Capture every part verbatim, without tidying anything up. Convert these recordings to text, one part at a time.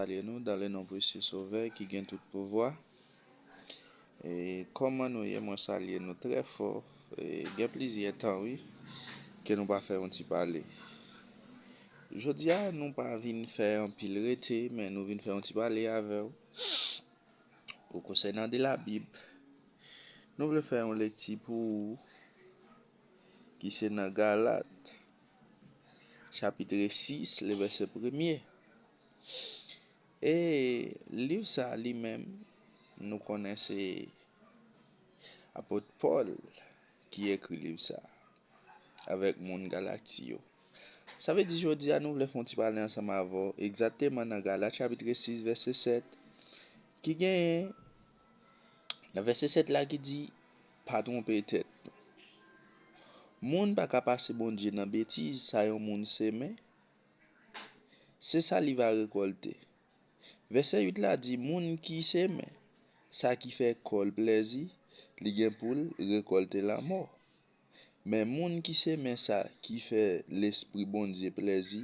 Salye nou dans le nom précieux Sauveur ki gen tout pouvwa. E kòman nou ye? Mwen salye nou trè fò. E gen plizyè tan, wi, ke nou pa fè yon ti pale. Jodi a, nou pa vin fè anpil rete, men nou vin fè yon ti pale avè w. Ou konsènan de la Bib, nou vle fè yon lekti pou ou ki se nan Galat, chapit sis, le vèsè premye. E liv sa li menm, nou konnen se apot Pòl ki ekri liv sa avèk moun Galati yo. Sa vle di jodi a nou vle fè yon ti pale ansanm avè w egzakteman nan Galat chapit sis vèsè sèt ki genyen nan vèsè sèt la ki di, pa twonpe tèt nou. Moun pa ka pase Bondye nan betiz, sa yon moun semen, se sa li va rekòlte. Vèsè uit la di, moun ki semen sa ki fè kò l plèzi, li gen pou l rekòlte lanmò. Men moun ki semen sa ki fè Lespri Bondye plèzi,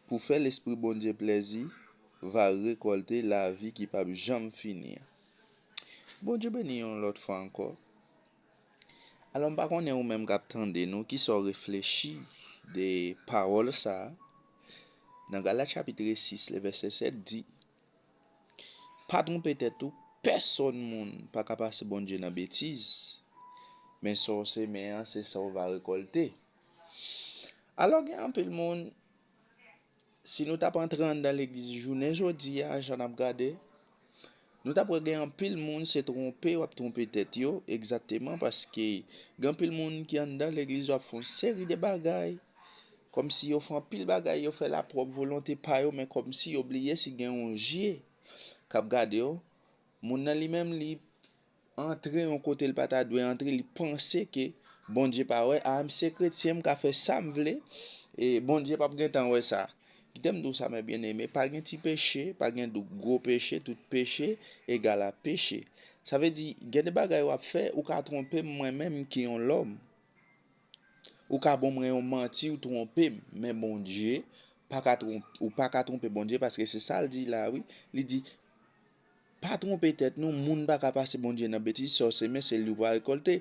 pou fè Lespri Bondye plèzi, va rekòlte lavi ki p ap janm fini an. Bondye beni yon lòt fwa ankò. Alò, m pa konnen ou menm k ap tande nou, kisa w reflechi de pawòl sa a. Nan Galat chapit sis, le vèsè sèt di, pa twonpe tèt ou, pèsonn moun pa ka pase Bondye nan betiz, men sa w semen an, se sa w va rekòlte. Alò, gen anpil moun, si nou t ap antre anndan legliz jounen jodi a, jan n ap gade, nou t ap wè gen anpil moun, se twonpe, w ap twonpe tèt yo, egzakteman, paske gen anpil moun ki anndan legliz, w ap fè yon seri de bagay, kòmsi yo fè anpil bagay, yo fè lapwòp volonte pa yo, men kòmsi yo bliye si gen yon je k ap gade yo. Moun nan li menm, li antre yon kote l pa ta dwe antre, li panse ke Bondye pa wè, a, m se kretyen, m ka fè sa m vle, e Bondye p ap gentan wè sa. Kite m di w sa, mè byeneme, pa gen ti peche, pa gen dou-, gwo peche, tout peche egal a peche. Sa vle di, gen de bagay w ap fè, ou ka twonpe m, mwen menm ki yon lòm. Ou ka ban mwen yon manti, ou twonpe m, men Bondye pa ka twonp-, ou pa ka twonpe Bondye, paske se sa l di la, wi. Li di, pa twonpe tèt nou, moun pa ka pase Bondye nan betiz, sa w semen, se li w va rekòlte.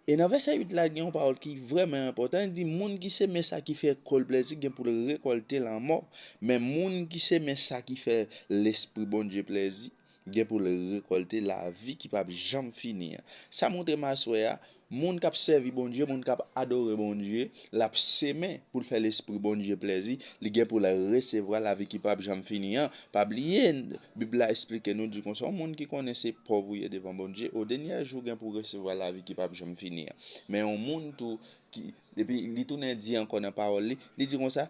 E nan vèsè uit la, gen yon pawòl ki vrèman enpòtan, li di, moun ki semen sa ki fè kò l plèzi, gen pou l rekòlte lanmò, men moun ki semen sa ki fè Lespri Bondye plèzi, gen pou l rekòlte lavi ki p ap janm fini an. Sa montre m aswè a, moun k ap sèvi Bondye, moun k ap adore Bondye, l ap semen pou l fè Lespri Bondye plèzi, li gen pou l resevwa lavi ki p ap janm fini an. Pa bliye, Bib la eksplike nou, di konsa, yon moun ki konnen se pòv ou ye devan Bondye, o dènye jou gen pou w resevwa lavi ki p ap janm fini an. Men yon moun tou, ki, epi li tounen di ankò nan pawòl li, li di konsa,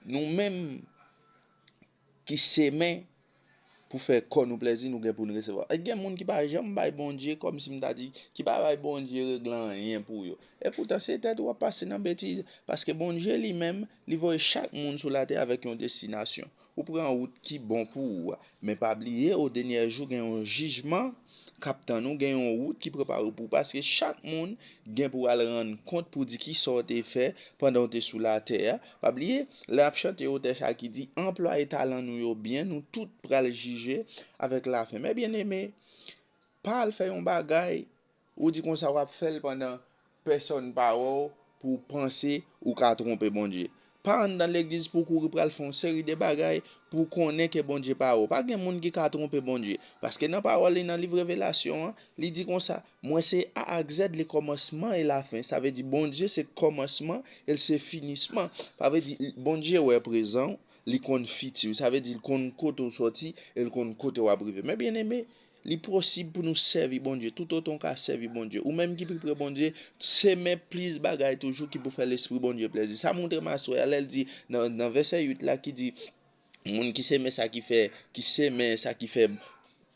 nou menm, ki semen pou fè kò nou plèzi, nou gen pou n resevwa. E gen moun ki pa janm bay Bondye, kòmsi m ta di, ki pa bay Bondye regle anyen pou yo. E poutan, se tèt ou w ap pase nan betiz. Paske Bondye li menm, li voye chak moun sou latè avèk yon destinasyon. Ou pran wout ki bon pou ou a. Men pa bliye, o dènye jou, gen yon jijman k ap tann ou, gen yon wout ki prepare pou ou. Paske chak moun gen pou al rann kont pou di kisa w te fè pandan w te sou latè a. Pa bliye, lè y ap chante otè sa ki di, anplwaye talan nou yo byen, nou tout pral jije avèk lafen. Mè byeneme, pa al fè yon bagay, ou di konsa w ap fè l pandan pèsonn pa wè w, pou w panse ou ka twonpe Bondye. Pa anndan legliz pou w kouri pral fè yon seri de bagay pou w konnen ke Bondye pa wè w. Pa gen moun ki ka twonpe Bondye. Paske nan pawòl li, nan liv Revelasyon an, li di konsa, mwen se A ak Z, le kòmansman e lafen. Sa vle di Bondye se kòmansman e l se finisman. Sa vle di Bondye wè prezan w, li konn fiti w. Sa vle di l konn kote w sòti e l konn kote w ap rive. Mè byeneme, li posib pou nou sèvi Bondye, toutotan w ka sèvi Bondye. Ou menm ki pi pre Bondye, semen plis bagay toujou ki pou fè Lespri Bondye plèzi. Sa montre m aswè a, lè l di nan, nan vèsè uit la ki di, moun ki semen sa ki fè, ki semen sa ki fè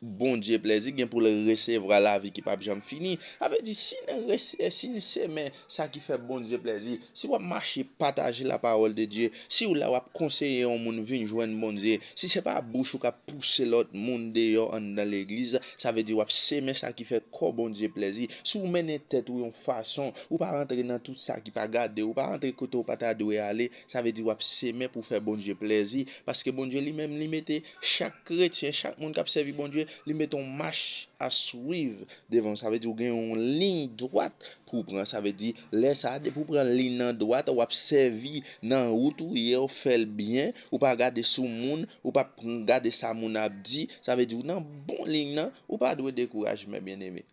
Bondye plèzi, gen pou l resevwa lavi ki p ap janm fini. Sa vle di, si n rese-, si n semen sa ki fè Bondye plèzi, si w ap mache pataje lapawòl de Dye, si w la w ap konseye yon moun vin jwenn Bondye, si se pa bouch ou k ap pouse lòt moun deyò anndan legliz, sa vle di w ap semen sa ki fè kò Bondye plèzi. Si w mennen tèt ou yon fason, ou pa rantre nan tout sa ki pa gade, ou pa rantre kote w pa ta dwe ale, sa vle di w ap semen pou fè Bondye plèzi, paske Bondye li menm li mete chak kretyen, chak moun k ap sèvi Bondye, li mete yon mach a swiv devan w. Sa vle di w gen yon liy dwat pou w pran. Sa vle di, lè sa a, depi w pran liy nan dwat, w ap sèvi nan wout ou ye, w fè l byen, ou pa gade sou moun, ou pa pran, gade sa moun ap di. Sa vle di, w nan bon liy nan, ou pa dwe dekouraje, mè byeneme.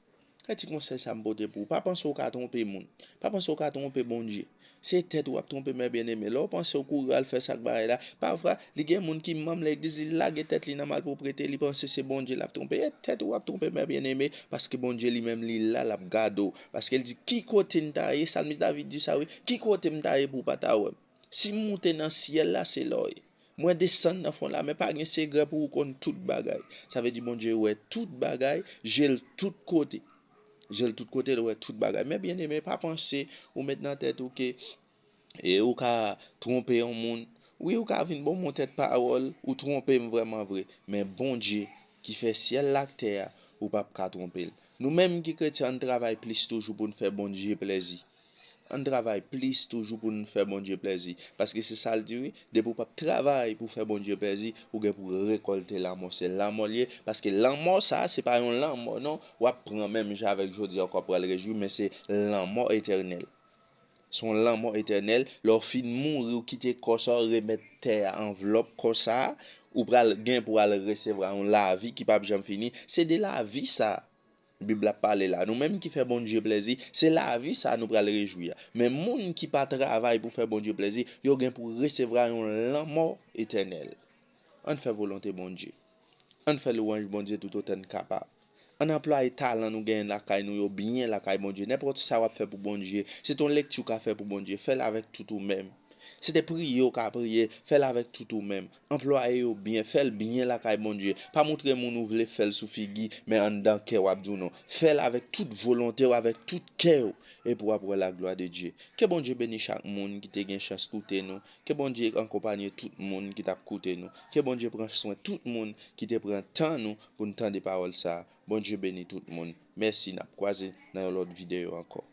Kèk ti konsèy sa m pote pou ou. Pa panse w ka twonpe moun. Pa panse w ka twonpe Bondye. Se tèt ou w ap twonpe, mè byeneme. Lè w panse w kouri al fè sa k bagay la, pafwa, li gen moun ki manm legliz, li lage tèt li nan malpwoprete, li panse se Bondye l ap twonpe. E tèt ou w ap twonpe, mè byeneme, paske Bondye li menm, li la, l ap gade w. Paske l di, "Ki kote m ta ye?" Salmis David di sa, wi. "Ki kote m ta ye pou w pa ta wè m? Si m moute nan syèl la, se la w ye. Mwen desann nan fon lanmè, pa gen sekrè pou ou konn tout bagay." Sa vle di Bondye wè tout bagay, je l tout kote. Je l tout kote, l wè tout bagay. Mè byeneme, pa panse ou met nan tèt ou ke e ou ka twonpe yon moun. Wi, ou ka vin ban m yon tèt pawòl, ou twonpe m vrèman vre. Men Bondye ki fè syèl la ak tè a, ou p ap ka twonpe l. Nou menm ki kretyen, ann travay plis toujou pou n fè Bondye plèzi. Ann travay plis toujou pou n fè Bondye plèzi. Paske se sa l di, wi. Depi w p ap travay pou fè Bondye plèzi, ou gen pou rekòlte lanmò. Se lanmò l ye. Paske lanmò sa a, se pa yon lanmò, non, w ap pran menm jan avèk jodi a, w pral rejwi, men se lanmò etènèl. Se yon lanmò etènèl. Lè w fin mouri, w kite kò sa a, w remèt tè a anvlòp kò sa a, ou pral gen pou al resevwa yon lavi ki p ap janm fini. Se de lavi sa a Bib la ap pale la. Nou menm ki fè Bondye plèzi, se lavi sa a nou pral rejwi a. Men moun ki pa travay pou fè Bondye plèzi, yo gen pou resevwa yon lanmò etènèl. Ann fè volonte Bondye. Ann fè lwanj Bondye toutotan n kapab. Ann anplwaye talan nou genyen lakay nou yo byen lakay Bondye. Nenpòt sa w ap fè pou Bondye, se t on lekti w ka fè pou Bondye, fè l avèk tout ou menm. Se te priye w ka priye, fè l avèk tout ou menm. Anplwaye yo byen, fè l byen lakay Bondye. Pa moutre moun ou vle fè l sou figi, men anndan kè w ap di w non. Fè l avèk tout volonte w, avèk tout kè w, epi w ap wè laglwa de Dye. Ke Bondye beni chak moun ki te gen chans koute nou. Ke Bondye akonpanye tout moun ki t ap koute nou. Ke Bondye pran swen tout moun ki te pran tan nou pou n tande pawòl sa a. Bondye beni tout moun. Mèsi, n ap kwaze nan yon lòt videyo ankò.